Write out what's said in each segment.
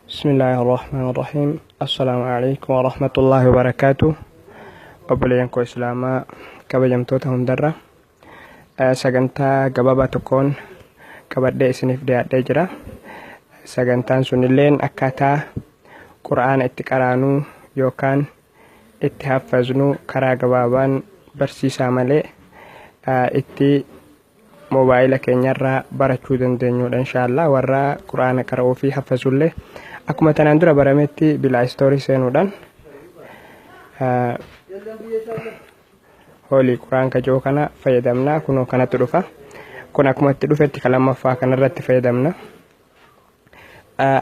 Bismillaahi Rahmaani Rahiim. Assalaamu alaikum warahmatullaahi wabarakaatu. Obboleeyyan koo Islaamaa kabajamtoota hundarra sagantaa gabaabaa tokkoon qabadhee isiniif dhiyaadhee jira. Sagantaan sunilleen akkaataa Qur'aana itti qaraanuu yookaan itti haffaznu karaa gabaabaan barsiisaa malee itti moobaayila keenyarraa barachuu dandeenyudha inshaallah. Warra quraana qara'uu fi haffazullee akkuma tanaan dura barametti bilaa istoorii seenuudhaan hoolii quraan kajoo kana fayyadamna. Kunoo kanatti dhufa. Kun akkuma itti dhufetti kan lammaffaa kanarratti fayyadamna.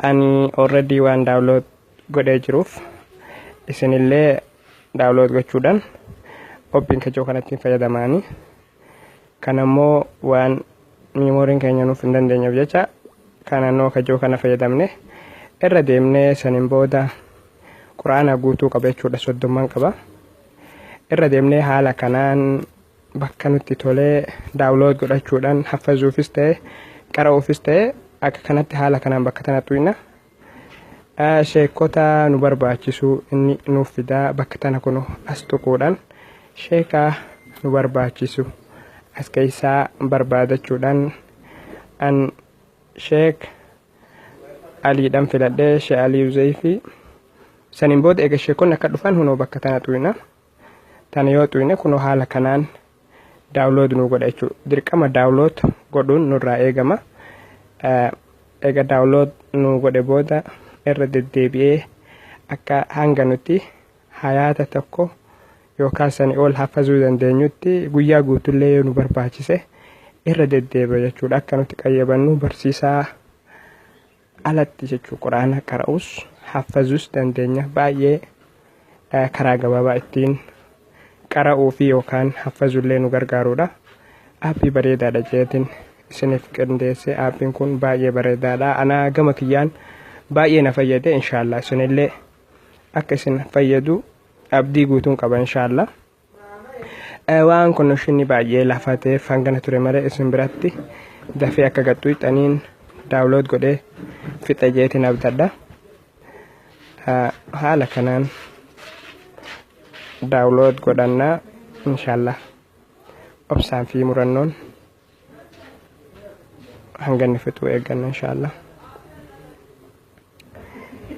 Ani already waan download godhee jiruuf isinillee download gochuudhaan oppiin kajoo kanatti fayyadamaanii. Kan ammoo waan miimooriin keenya nuuf hin dandeenyeef jecha kan noo kajoo kana fayyadamne irra deemnee saniin booda quraana guutuu qaba jechuudha, 30 qaba. Irra deemnee haala kanaan bakka nutti tolee download godhachuudhaan haffazuufis ta'e qara'uufis ta'e akka kanatti haala kanaan bakka tana tuyna. Sheekota nu barbaachisu inni nuuf fidaa. Bakka tana kun as tuquudhaan sheekaa nu barbaachisu as keessaa barbaadachuudhaan an Sheek Aliidhaan filadhee, Sheek Alii Uzeyfii. Saniin booda eega sheekonni akka dhufan hunoo bakka tana tuyna. Tana yoo tuyne kunoo haala kanaan download nu godha jechuudha. Dirqama download godhuun nurraa eegama. Eega download nu godhe booda irra deddeebi'ee akka hanga nuti hayaata tokko yookaan sanii ol haffazuu dandeenyutti guyyaa guutullee yoo nu barbaachise irra deddeebi'a jechuudha. Akka nuti qayyabannu barsiisaa alatti jechuu quraana qara'us haffazuus dandeenya. Baay'ee karaa gabaabaa ittiin qara'uu fi yookaan haffazullee nu gargaarudha. Aappii bareedaadha jeetiin isiniif qindeesse. Aappiin kun baay'ee bareedaadha. Anaa gama kiyyaan baay'ee na fayyade. Inshaallah isinillee akka isin fayyadu abdii guutuun qaba inshaallah. Waan konnekshinii baay'ee lafaa ta'eef hangana ture malee isin biratti dafee akka gaxxuuxaniin download godhee fixa jeetiin abdadha. Haala kanaan download godhannaa inshaallah obsaan fi murannoon hanga inni fixu eegganna inshaallah.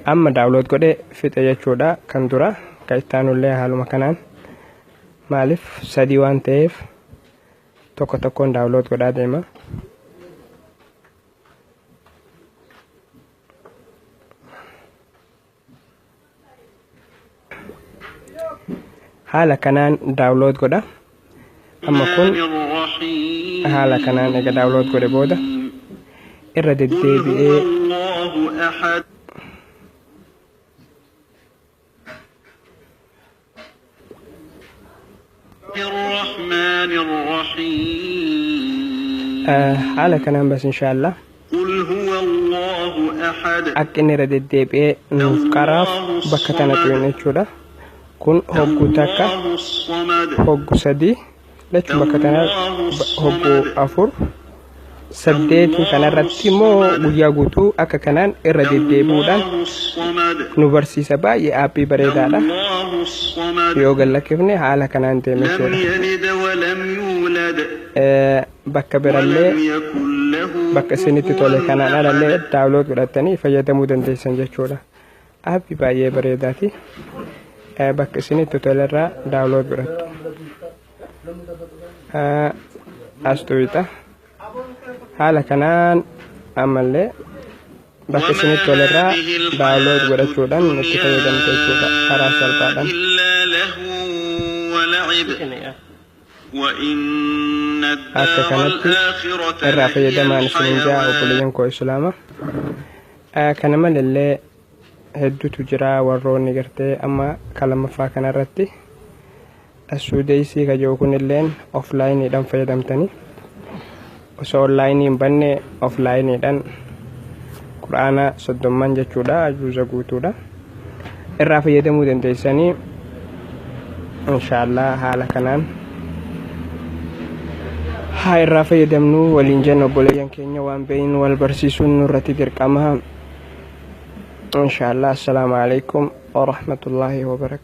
Amma download godhee fixe jechuudha. Kan dura kan itti aanullee haaluma kanaan, maaliif sadii waan ta'eef tokko tokkoon download godhaa deema. Haala kanaan download godha. Amma kun haala kanaan eega download godhe booda irra deddeebi'ee الله أحد الرحمن الرحيم. Haala kanaan bas inshaallah. قل هو الله أحد. Akka inni irra deddeebi'ee nuuf qaraaf bakka tana tuyne jechuudha. Kun hogguu takka, الله الصمد. hoggu sadii jechuun bakka tana hoggu afur, saddeeti kanarratti immoo guyyaa guutuu akka kanaan irra deddeebi'uudhaan الله الصمد. nu barsiisa. Baay'ee aappii bareedaadha. الله الصمد. Yoo gallakkifne haala kanaan deema لم jechuudha. يلد ولم يولد. Bakka birallee ولم يكن له bakka isinitti tole كفوا kanaan alallee أحد. download godhattanii fayyadamuu dandeessan jechuudha. Aappii baay'ee bareedaati. Bakka isinitti tolerraa download godhattu. As tuqxa. Haala kanaan ammallee bakka isinitti tolerraa download godhachuudhaan itti fayyadamtu jechuudha karaa salphaadhaan. إلا لهو ولعب وإن Akka الدار kanatti الآخرة irraa لهي fayyadamaan isinin jaa الحيوان. Obboleeyyan koo islaama. Kana malallee hedduutu jira. Warroonni gartee amma kan lammaffaa kanarratti suudeysii kajoo kunilleen offlineiidhaan fayyadamtanii osoo onlineii hin banne offlineiidhaan quraana 30 jechuudha, juuza guutuudha irraa fayyadamuu dandeessanii inshaallah. Haala kanaan haa irraa fayyadamnu waliin jenna. Obboleeyyan keenya, waan beeynu wal barsiisuun nurratti dirqama. Inshaallah, assalaamu alaikum warahmatullaahi wabarakatuh.